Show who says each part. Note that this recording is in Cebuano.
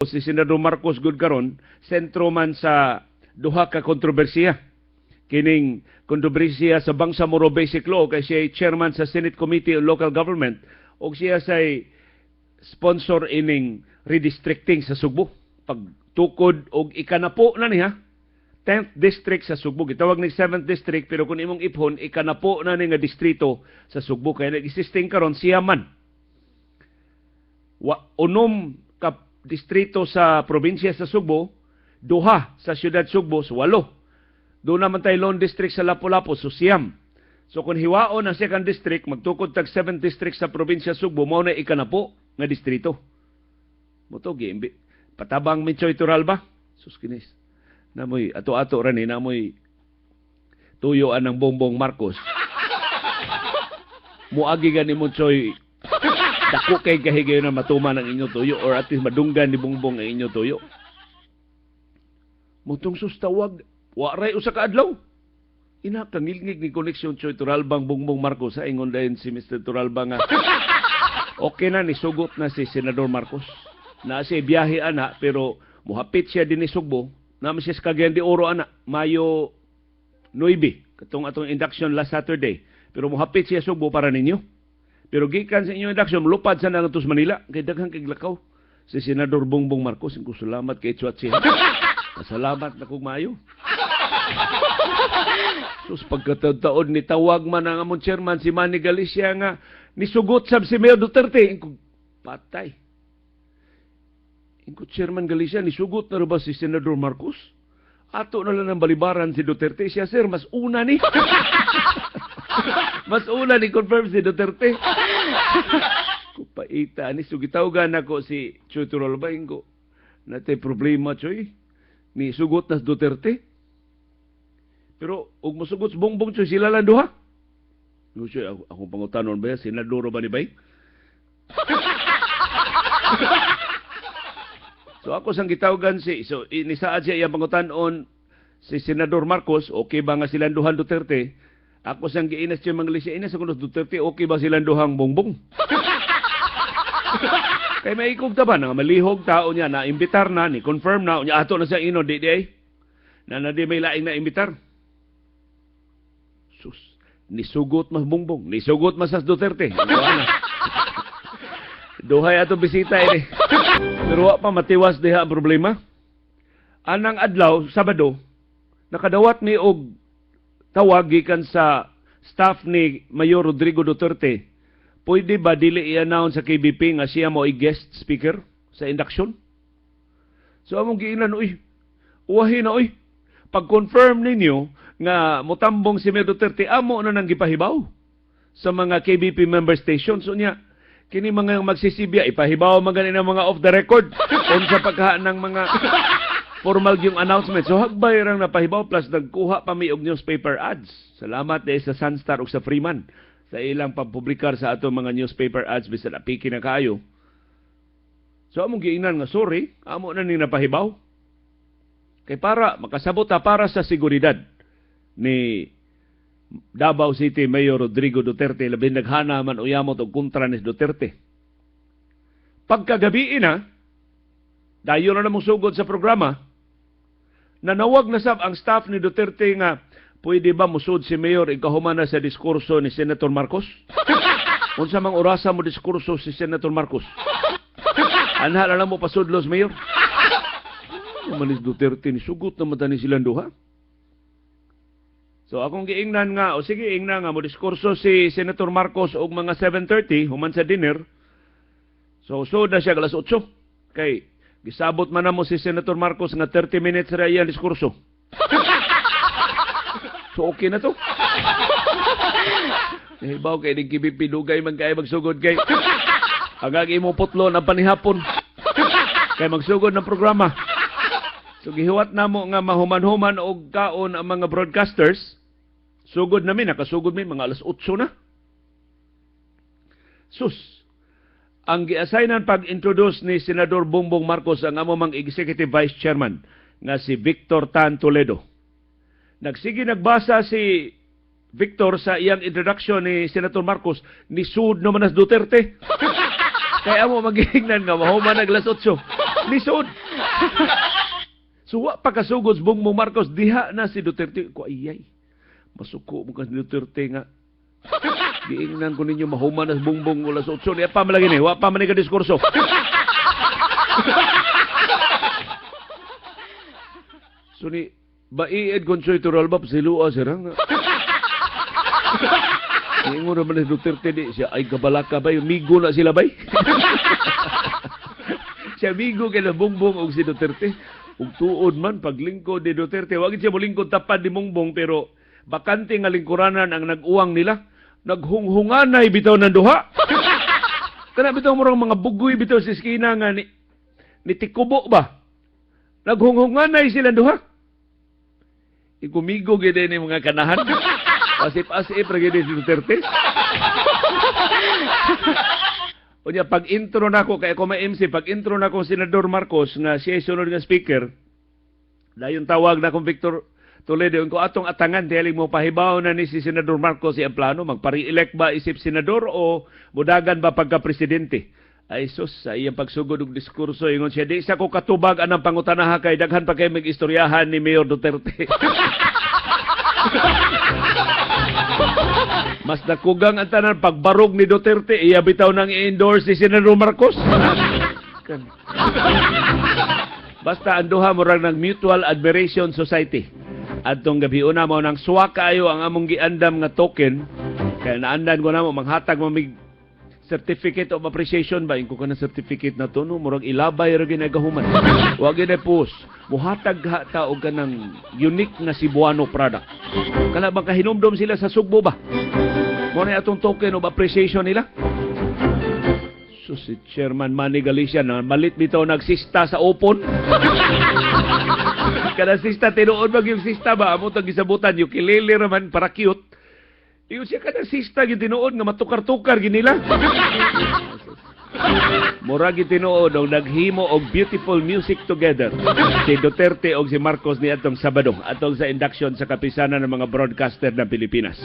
Speaker 1: Si Senador Marcos gud karon sentro man sa duha ka kontrobersiya. Kining kontrobersiya sa Bangsamoro Basic Law kay siya chairman sa Senate Committee on Local Government ug siya say sponsor ining redistricting sa Sugbo. Pagtukod og ikanapo na niya, 10th district sa Sugbo. Gitawag ni 7th district, pero kung imong iphon, ikanapo na ni nga distrito sa Sugbo kay nag-existing karon siya man. Wa, 6 ka distrito sa probinsya sa Sugbo, 2 sa siyudad Sugbo, so 8. Doon naman tayo lone district sa Lapu-Lapu, so 9. So kung hiwaon ang second district, magtukod tag 7th district sa probinsya Sugbo, mao na ikanapo nga distrito. Mao to gi patabang mi Choy Torralba. Sus kinis. Namoy ato-ato ra ni, namoy tuyoan ng Bongbong Marcos. Muagi gani mo, Choy, dako kay kahigayon na matuman ang inyong tuyo or at least madunggan ni Bongbong ang inyong tuyo. Mutong sus tawag, wa ray usa ka adlaw. Ina kangilngig ni connection Choy Torralbang Bongbong Marcos sa ingon dayon si Mr. Torralba nga okay na, nisugot na si Senador Marcos. Na siya biyahe ana, pero muhapit siya din ni Sugbo. Na siya sa Cagayan de Oro ana Mayo 9 katong atong induction last Saturday. Pero muhapit siya Sugbo para ninyo. Pero gikan sa inyong induction, lupad sa nang sa Manila kay daghang kay lakaw si Senador Bongbong Marcos. Ko salamat kay Chuat siya. Pasalamat na kog maayo. Sus, pagkataon ni tawag man ang among chairman si Manny Galicia nga nisugot sab si Mayor Duterte. Ingko, patay. Ingko, "Chairman Galicia, nisugot na ba si Senador Marcos? Ato na lang ng balibaran si Duterte." Siya, "Sir, mas una ni. Mas una ni confirm si Duterte." Kupaita ni. So gitawagan nako si Choy Torralba, ko natay problema, Choy. Ni sugot na si Duterte. Pero ug mosugot si Bongbong, Choy, sila lang duha. No, Choy, ako, akong pangutanon ba yan? Senador ba ni bay? So ako sang gitawagan si, so nisaad siya iyang pangutanon si Senador Marcos, okay ba nga silang duhan Duterte? Ako sang giinas siya mga Galicia, inas ako Duterte, okay ba silang duhang Bongbong? Kay maikog ta ba na malihog tao niya na imbitar na ni confirm na unya ato na siya ino di di ay na na di may laing na imbitar. Sus, nisugot mas Bongbong, nisugot mas sa Duterte. Duha na. Duhay ato bisita ini. Pero wa pa matiwas diha ang problema. Anang adlaw, Sabado, nakadawat ni og tawag gikan sa staff ni Mayor Rodrigo Duterte. Pwede ba dili i-announce sa KBP nga siya mo guest speaker sa induction? So among giinan, uy, uwahi na uy. Pag-confirm ninyo nga motambong si Mayor Duterte, amo na nang gipahibaw sa mga KBP member stations. So niya, kini mga magsisibya, ipahibaw man gani ng mga off the record. Unsa pagka ng mga formal yung announcement. So hagbay rang napahibaw, plus nagkuha pa mi og newspaper ads. Salamat dahil sa Sunstar ug sa Freeman sa ilang pagpublikar sa atong mga newspaper ads bisan apiki na kaayo. So among giingnan nga sorry, amo na ni napahibaw. Kay para makasabot ta para sa seguridad ni Davao City Mayor Rodrigo Duterte, labi naghana man uyamot og kontra ni Duterte. Pagkagabi na, dayon na namong sugod sa programa, nanawag na sab ang staff ni Duterte nga pwede ba musud si Mayor ikahuman na sa diskurso ni Senator Marcos? Unsa mang orasa mo diskurso si Senator Marcos? Anha na lang mo pasudlos, Mayor. Ano man ni Duterte, ni sugot naman tani silang duha. So akong giingnan nga, o sige, ingnan nga mo diskurso si Senator Marcos og mga 7:30 human sa dinner. So sud na siya alas 8. Kay gisabot man namo si Senator Marcos nga 30 minutes ra iyang diskurso. So okay na to. Nahibaw kay ning KBP dugay man kay magsugod kay ang imong putlo na panihapon. Kay magsugod ng programa. So gihuwat namo nga mahuman-human og kaon ang mga broadcasters. Sugod nami, nakasugod mi mga alas 8 na. Sus, ang giassignan pag-introduce ni Senador Bongbong Marcos ang amo mang Executive Vice Chairman nga si Victor Tan Toledo. Nagsige nagbasa si Victor sa iyang introduction ni Senator Marcos, ni sud naman as Duterte. Kaya amo magigingnan nga mahuman nag alas 8. Lisod. So wa pa kasugod si Bongbong Marcos diha na si Duterte ko, ayay. Masuko mo ka si Duterte nga. Giingnan ko ninyo mahuman na si Bongbong alas 8 niya pa man lagi ni, wa pa man ni ka diskurso. So ni baiid Consoy Toralba silua sira nga. Niingon naman ni Duterte di siya ay kabalaka bay, migo na sila bay. Siya migo kay na Bongbong og si Duterte. Ug tuod man paglingkod ni Duterte, wa gid siya molingkod tapad ni Bongbong pero bakante nga lingkuranan ang nag-uwang nila. Naghunghunganay bitaw ng duha. Kana bitaw murang mga bugoy bitaw sa eskina nga ni tikubo ba? Naghunghunganay sila duha. Igumigo gid ni mga kanahan. Pasip-asip ra gid si Duterte. Unya pag intro nako kay ako may MC, pag intro nako Senador Marcos nga siya sunod nga speaker. Dayon tawag na akong Victor Toledo ko atong atangan dili mo pahibaw na ni si Senador Marcos iyang plano magpare-elect ba isip senador o mudagan ba pagka presidente. Ay sus, sa iyang pagsugod og diskurso ingon siya, di sa ko katubag anang pangutanaha kay daghan pa kay mag-istoryahan ni Mayor Duterte. Mas nakugang ang tanan pagbarog ni Duterte, iya bitaw nang i-endorse si Senador Marcos. Basta ang duha murag ng Mutual Admiration Society. Adtong gabi una mo nang suwa kaayo ang among giandam nga token kay naandan ko namo manghatag mo mig certificate of appreciation ba inko ka na certificate na to no murag ilabay ra gyud gahuman. Wa gyud post. Muhatag ha ta og kanang unique nga Cebuano product. Kana bang kahinumdom sila sa Sugbo ba? Mo na atong token of appreciation nila. So si Chairman Manny Galicia na malit bitaw nagsista sa opon. Kada sista tinuod bag yung sista ba amo tag gisabutan ukulele ra man para cute. Ingon siya kada sista gyud tinuod nga matukar-tukar gyud nila. Mura gyud tinuod og naghimo og beautiful music together si Duterte og si Marcos niadtong Sabado atong sa induction sa kapisanan ng mga broadcaster ng Pilipinas.